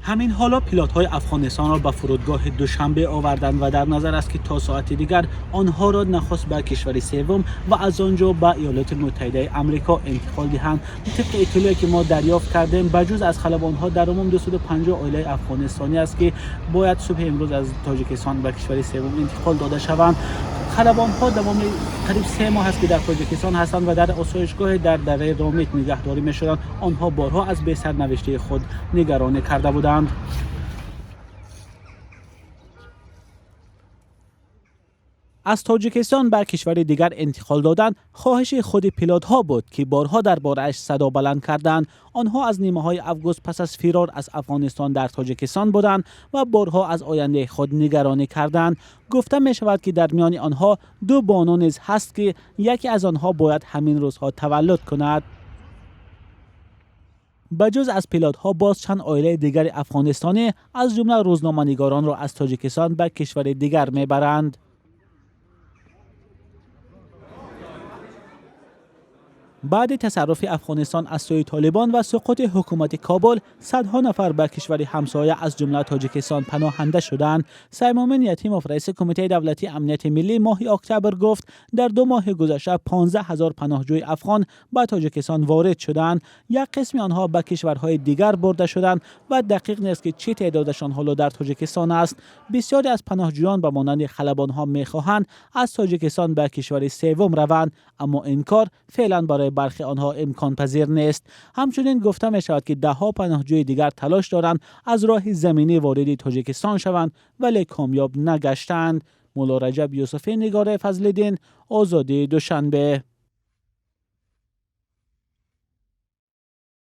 Ҳамин ҳоло пилотҳои Афғонистонро ба фурудгоҳи Душанбе оварданд ва дар назар аст, ки то соати дигар онҳоро нахуст ба кишвари севум ва аз он ҷо ба Иёлоти Муттаҳидаи Амрико интиқол диҳанд. Тибқи иттилоъе ки мо дарёфт кардем, ба ҷуз аз халабонҳо дар умум 250 оилаи афғонистонӣ аст, ки бояд субҳи имрӯз аз Тоҷикистон ба кишвари севум интиқол дода шаванд. Халабонҳо давоми қариб 3 моҳ аст, ки дар Тоҷикистон ҳастанд ва дар осоишгоҳе дар дараи Ромит нигаҳдорӣ мешуданд. Онҳо борҳо аз бесарнавиштии худ нигаронӣ карда буданд. Аз Тоҷикистон ба кишвари дигар интиқол додан хоҳиши худи пилотҳо буд, ки борҳо дар борааш садо баланд карданд. Онҳо аз нимаҳои август пас аз фирор аз Афғонистон дар Тоҷикистон буданд ва борҳо аз ояндаи худ нигаронӣ карданд. Гуфта мешавад, ки дар миёни онҳо ду бону низ ҳаст, ки яке аз онҳо бояд ҳамин рӯзҳо таваллуд кунад. Ба ҷуз аз пилотҳо боз чанд оилаи дигари афғонистонӣ, аз ҷумла рӯзноманигоронро аз Тоҷикистон ба кишвари дигар мебаранд. Баъди тасарруфи Афғонистон аз сӯи Толибон ва суқути ҳукумати Кобул, садҳо нафар ба кишвари ҳамсоя, аз ҷумла Тоҷикистон, паноҳанда шуданд. Саймумин Ятимов, раиси Кумитаи давлатии амнияти миллӣ, моҳи октябр гуфт, дар 2 моҳи гузашта 15 000 паноҳҷӯи афғон ба Тоҷикистон ворид шуданд. Як қисми онҳо ба кишварҳои дигар бурда шуданд ва дақиқ нест, ки чӣ теъдодашон ҳоло дар Тоҷикистон аст. Бисёре аз паноҳҷӯён ба монанди халабонҳо мехоҳанд аз Тоҷикистон ба кишвари севум раванд, аммо ин кор феълан барои бархи онҳо имконпазир нест. Ҳамчунин гуфта мешавад, ки даҳҳо паноҳҷӯи дигар талош доранд аз роҳи заминӣ вориди Тоҷикистон шаванд, вале комёб нагаштанд. Мулло Раҷаб Юсуфӣ, Нигораи Фазлиддин, Озодӣ, Душанбе.